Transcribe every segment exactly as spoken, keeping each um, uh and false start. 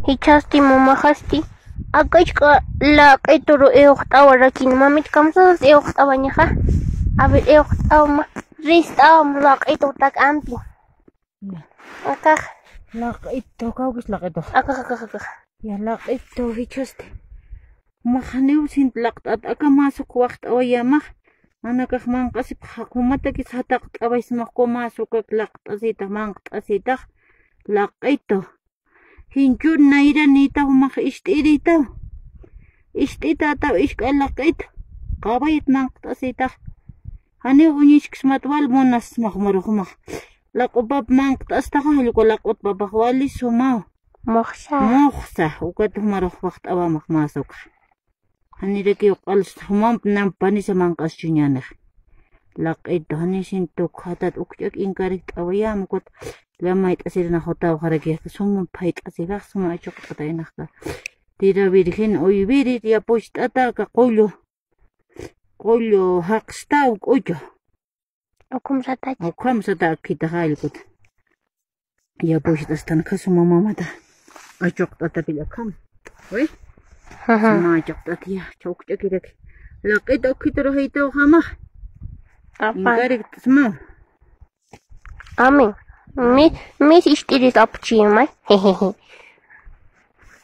Jichhasti mamaxasti, aka ichk'a laq'ituru iwxt'awarakin, mamit, kamsasas iwxt'awañaxa. A ver, iwxt'awma, rist'awma laq'itutak ampi. Ya. Akax. Laq'itu, kawkis laq'itu. Akax, akax, akax. Ya, laq'itu, jichhasti. Jumax janiw sint laqt'at, aka masuk waxt'awayamax. Nanakax manq'asipxa, jumatakis jataqt'awaysimax, uka masukak laqt'asitax, manqt'asitax. Laq'itu. Jinchhür nayra niytaw, jumax ist'iritaw. Ist'itataw isk'a laq'itu. Qawayat manqt'asitax. Janiw uñiskismat, wal munasmax jumarux jumax. Laq'u papa manqt'astaxa, jallku laq'ut papax wali sumaw. Muxsa. Muxsa, ukat jumarux waxt'awamax masukxa. Janirakiw q'als jumamp namp panisa manq'aschuñänix. Laq'itu, janisin tukxatat, ukch'ak inkarkt'awayam, ukat llamayt'asirinax jutawxarakixa, suma phayt'asirax, suma achuqt'ataynaxka. Tira virgen, uywirir, yapucht'ata, aka qullu. Qullu jaqstaw k'uchu. Ukham satacha. Ukham sata akhitaxa jallkuta. Yapucht'astan, khasuma mamata. Achuqt'atapil akham. Uy. Jaja. Suma achuqt'atiya, chawkch'akiraki. Laq'ita ukhiturux jaytawxama. Apa. Inkarkt'asma. Amin. Mi, mis ist'iris apchimay.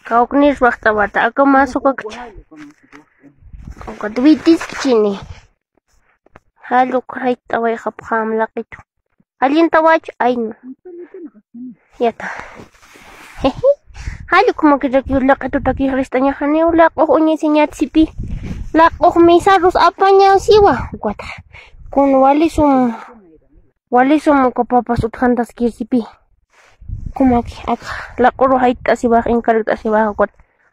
Kawknis waxt'awata, aka masukakcha. Ukat witiskchini. Jall uk jayt'awayxapxam laqitu. Jallintawach, ayna. Yata. Jall uk makirakiw laqitutaki jallist'añaxaniw, laq'ux uñisiñat sipi. Laq'ux misarus apañaw siwa. Ukata. Kun walisum, walisum uka papas utjantaskir sipi. Kumaki, ak laq'uru jayt'asiwax, inkarkt'asiwax, ukat.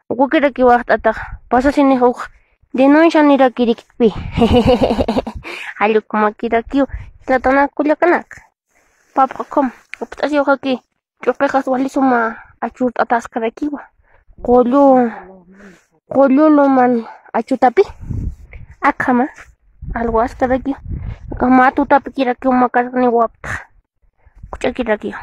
Ukukirakiw waxt'atax, pasasinix uk denuncianirakirakpi. Jall uk makirakiw, jilatanaku kullakanaka. Papxa ukham, upt'asiwxaki, ch'uqixas wali suma achurt'ataskarakiwa. Qullu, qullu luman achutapi. Akhama, alwaskarakiw. Aka matutapikirakiw makarniwapta. Kuch'akirakiw.